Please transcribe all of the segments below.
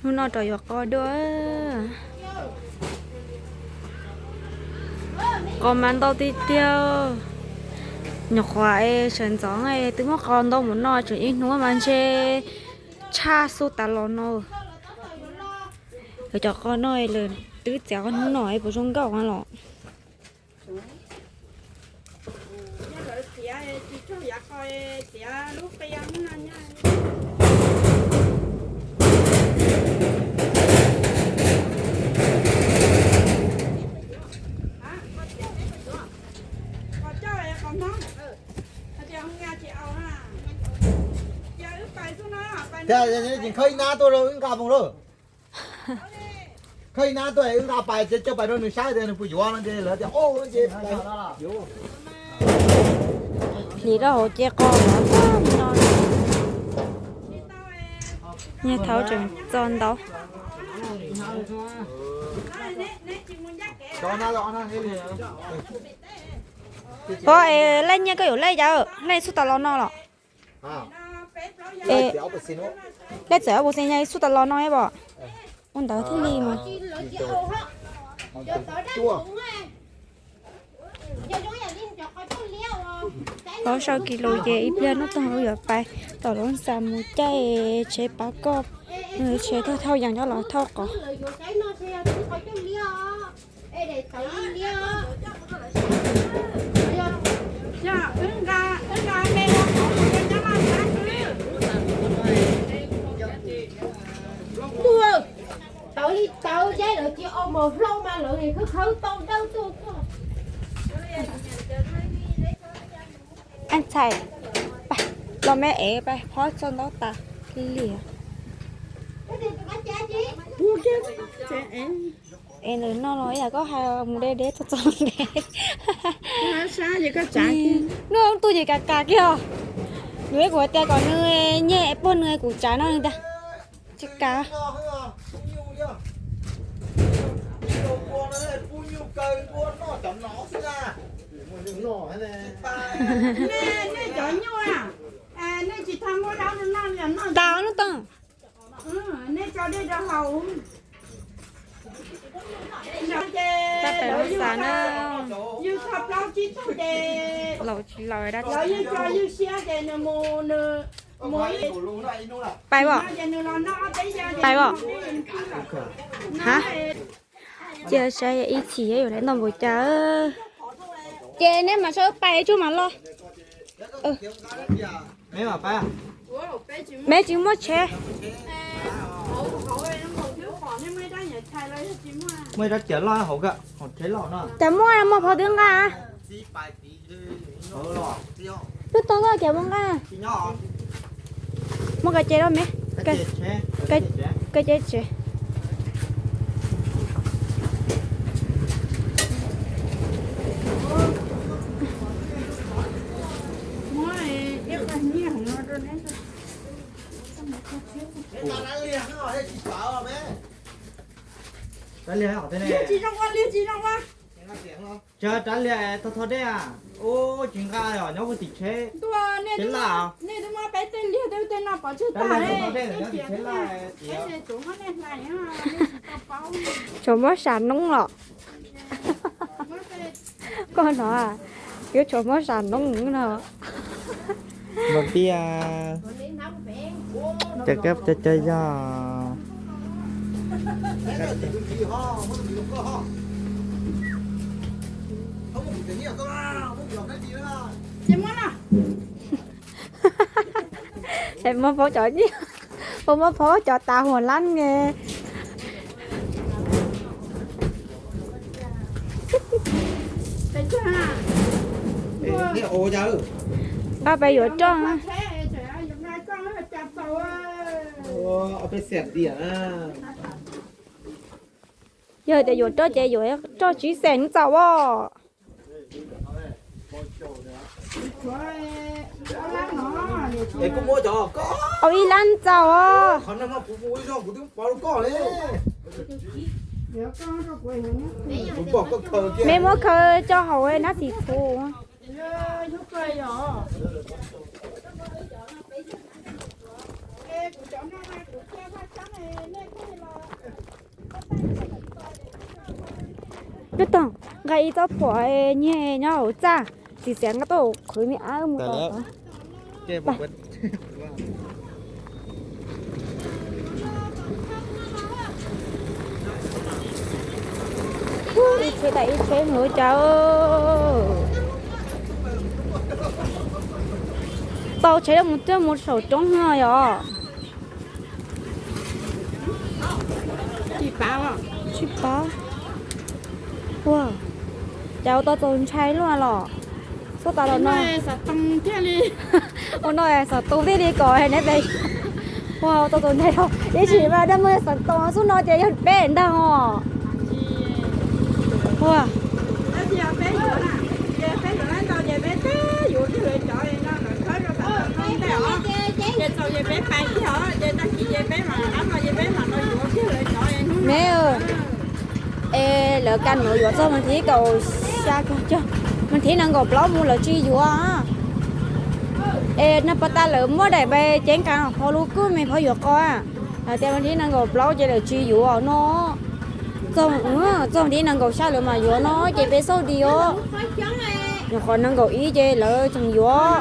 Hnub no rov yuav qos dua. Qos mas ntau tiag tiag. Nyuam qhuav es sawv ntxov es twb muab qos ntau mus no tseem ib hnub mas ntshe tshaj xub tas los no. Lawv cov qos no lawv twb txiav hnub no es puas zoo nkauj los. Khawb ib nab tuaj rau wb nqa mus lauj. Khawb ib nab tuaj wb nqa pais ces coj pais rau nws saib tias nws puas yuav no ces lawv tias o ces pais. Hliv rau hauv ces qos no. Nyiaj thaub tseem txo ntau. Pog, es lej nyiaj koj yuav lej cas, lej xub tas los no los? Lej txawm ob puas xees, yog xub tas los no pom. Ua ntawd thiaj li mas. Plaub caug kis lus ces ib pliag hnub toog wb yuav pais tom lub xa mus caij tsheb pab koj, tsheb thauj thauj yees coj los thauj qos. Tawv li tawv, lawv tsis ua mos hlau mas lawv khawb khawb tau dawb tuaj. Ntxhais, los me ev pais, phob txog ntaub tas li li. Es nws no los ib yam koj hais mus deb deb txog txog deb. Nws tuaj ces kav kav kiag os. Nws ib kuv tias kom nws nyiaj puag nws kuv tsav no nws tias tsis kav. Tas hnub toog. Tab pem lub xa na. Laus tsis laus dab tsi. Pais os. Pais os. Ha. Cia saib ib chim yuav lawv ntau npaum cas. Ces neb mam sawv pais tsuj mam los. Neb tsis muaj tsheb. Muaj ib rab ciam loj hauv, hauv tsheb loj no. Cas muaj, muaj phov twb nqa. Lub tog koj cas muaj nqa. Muaj kav ces loj me. Kav ces tsev. Rab liag, rab liag thov thov dej. Ub, tsis nqa os, nyob puag tim tsheb, tsheb laj. Tshuav muab sam noob los. Koj no, yuav tshuav muab sam noob no. Mas tias cov kab cov cov yog. Es muab phaub cov, muab phaub cov tas huam lab ne. Nqa pais yuav roj. Yog tias yuav roj ces yuav roj tsib xees txaus os. Au ib lab txaus os. Me muab khaws tso hauv nab xim txhuv. Nyob toog, nqa ib txoj phuam nyiag nyob hauv txaj, tsis xav nqa tuaj qhwv me ab mus tos. Ib tsheb tas ib tsheb mus ua cas. Tau tsheb mus twb mus saum roob no yom. Tsis pab. Ua cas ua tau txaus ntshai luaj los. Xub tas los no. Ua no xov tooj thiaj li kom neb pem. Ua tau txaus ntshai os. Ib tsis mas dab muaj xov tooj xub no ces yog peb ntag os. Ua me, es lawv ka nuav yuav txog mas thib kaum xya, mas thib nees nkaum plaub mus lawv tsis yuav. Es nag pas tas lawv muab daim pes ceeb kas phov lub kub me phov yuav qos, hais tias mas thib nees nkaum plaub ces lawv tsis yuav no. Txog thib nees nkaum xya lawv mas yuav no ces peb xauj di os. Nyuam qhuav nees nkaum ib ces lawv tseem yuav.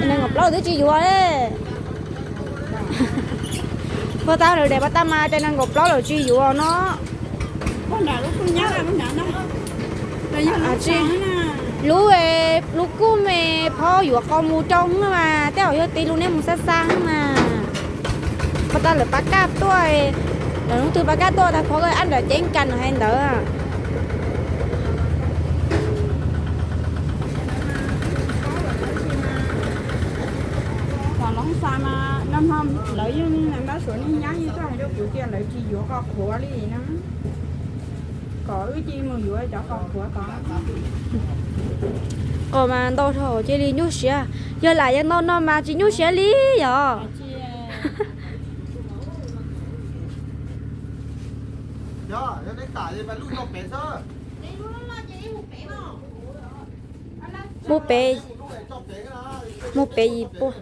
Nees nkaum plaub twb tsis yuav li. Puag ta lawv daim pas tas mas ces nees nkaum plaub lawv tsis yuav no. Lub, lub kub me phov yuav qos mus rau mas tej zaum yog tib lub nej mus xa xa mas. Puag ta lawv pab kaj tuaj, lawv hnub twg pab kaj tuaj tas phov ab nram ceeb kas no hais ntawd. Tom loob xa mas nag hmo lawv yeej nab suav neeg nyab yeej tuaj hais rau kuv tias lawv tsis yuav qos qhuav li na, kom wb cia mus yuav cov qos qhuav tod. Qos mas ntau dhau cia li nyuaj siab, yog lam yog ntau no mas tsis nyuaj siab li yog. Mus pem, mus pem yim pua.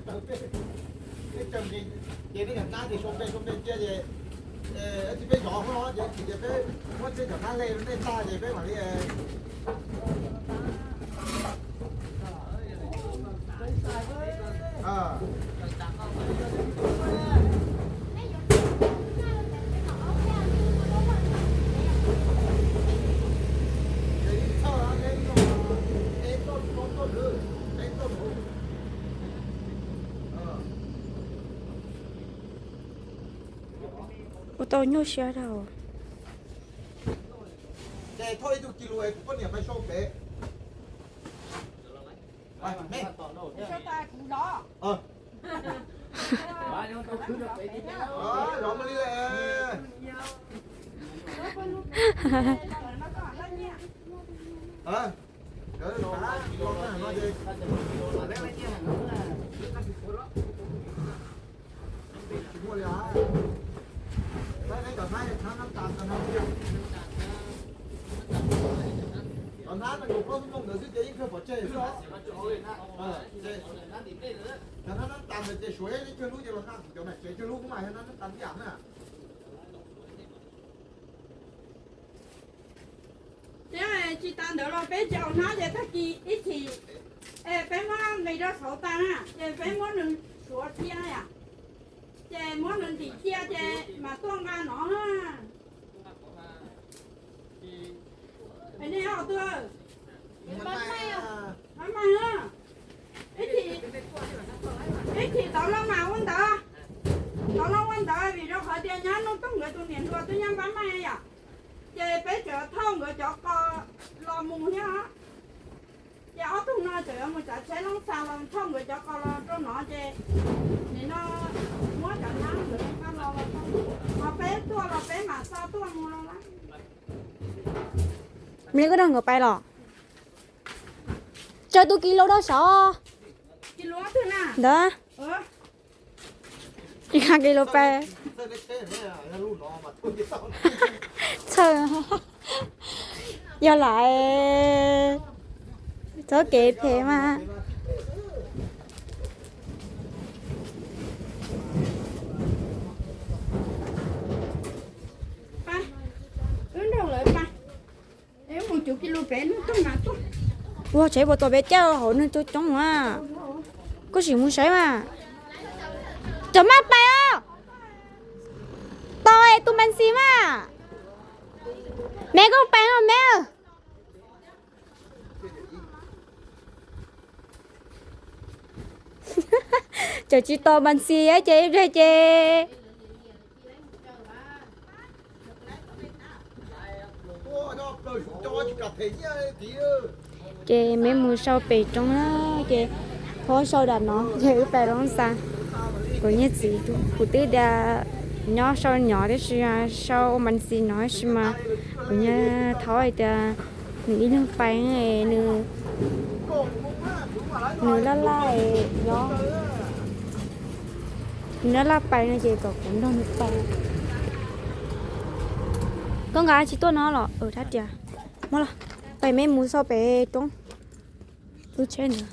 Ua tau nyuaj siab dhau. Cov hnab nees nkaum plaub xub ntoo ntawd xwb ces yeej kawg pov tseg xwb. Cov hnab nab tas ntawd ces suav ib cag lub ces los nqa kuv cov nram tsev cag lub kuv mam nab tas ib yam na. Thiab tsis tas ntawd los peb cov hnab ces tag kis ib chim peb muab nqis rau saud tag na ces peb muab nws suav cia yom, ces muab nws ntim cia ces mas tuaj nqa no na. Nej ob tug, ib chim tau los mas ua ntawd, tau los ua ntawd vim rau qhov tias nyab Nuj Toog nkawd tus niam hluas twb nyob Npab Maj yom, ces peb tseem thauj nkawd cov qos los mus thiab. Ces ob tug no tseem yuav mus tsav tsheb Loob Xa los thauj nkawd cov qos los rau no ces nim no muab cov hnab nkawd nqa los, ho peb tuaj los peb mam xa tuaj mus los lawm. Mli koj nrog nkawd pais los? Tsaws tus kis laus rau saud. Ntawd. Ib kis laus pais. Txhawj. Yog lawm, txhob kev phem mas. Ua tsev puas txom pem cawj hauv neeg coob coob a. Koj sim mus saib mas. Cov maj pais os. Tos es tus mas ntxi mas. Me koj pais os me. Cov tsis tos mas ntxi ces ib pliag ces Ces me mus sau pem roob na, ces phob sau dam no ces wb pais Loob Xas. Kuv niag txiv, kuv twb tias nyob sau nyob tiam sis sau ua mas ntxi no tab sis mas kuv niag thaub hais tias nws ib leeg pais, nws laj laj nyob, nws laj laj pais no ces kom kuv nrog nws pais. Koj nqa tsis tuaj no los? Thab rias, muab los, pais me mus sau pem roob. Lub tsheb ntawd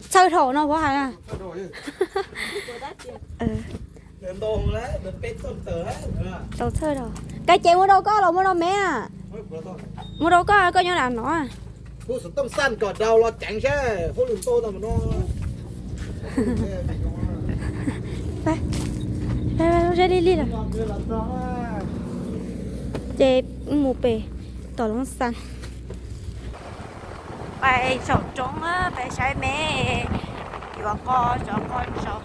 txhawj dhau no puas hais na. Tau txhawj dhau. Koj ces mus rau koj los mus rau me? Mus rau koj, koj nyob nram no. Li li lawm. Ces mus pem tom Loob Xas. Pais saum roob pais saib me, yuav qos, yuav qos tso.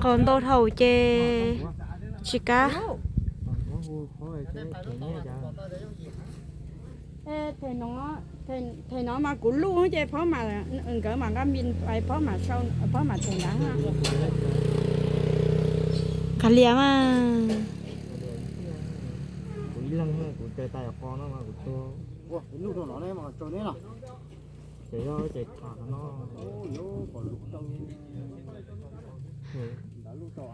Qos ntau dhau ces tsis kam. Them no mas kuv luj ces phob mam, nkawd mam nqa mis pais phob mam them nrad. Kav liam mas. Kuv ib leeg kuv caw tas qos no mas kuv tuag. Ces yog ces tham no. Luj tau av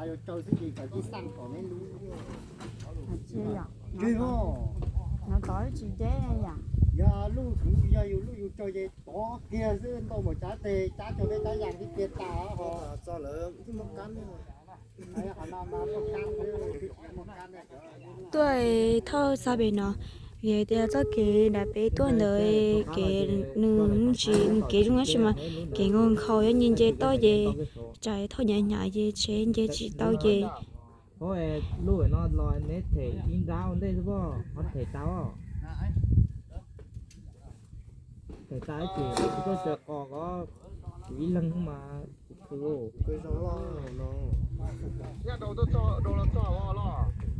yuav tsaws xwb ces kawm tib xaj kom neb lub. Yog luj kuv yog yus luj yus tsaws ces tov kiag xwb, ntau npaum cab tes cab cov peb cab yas tib kiag tas ho. Tuaj thauj xa pem no, vim tias txoj kev nram peb tuaj ntawd kev nws tsis, kev zoo tab sis mas kev nkhaus nkhaus, yog nce nce toj ces tsam thauj hnyav hnyav ces tsheb nce tsis tau ces. Lub no los neb them ib nrab ua ntej xwb pob, ho them tau. Them tau ces kuv tuaj caw qos ko, kuv ib leeg mas kuv khwv.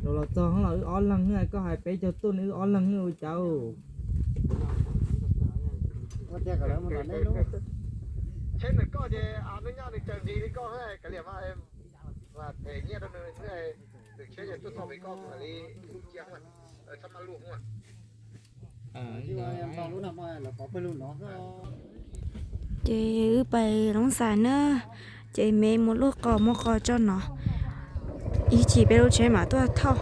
Rau los txog los wb ob leeg, koj hais peb caug tuaj nws wb ob leeg ua cas. Ces wb pais Loob Xas na, ces me muab lub qos muab qos tso no, ib chim peb lub tsheb mam tuaj thauj.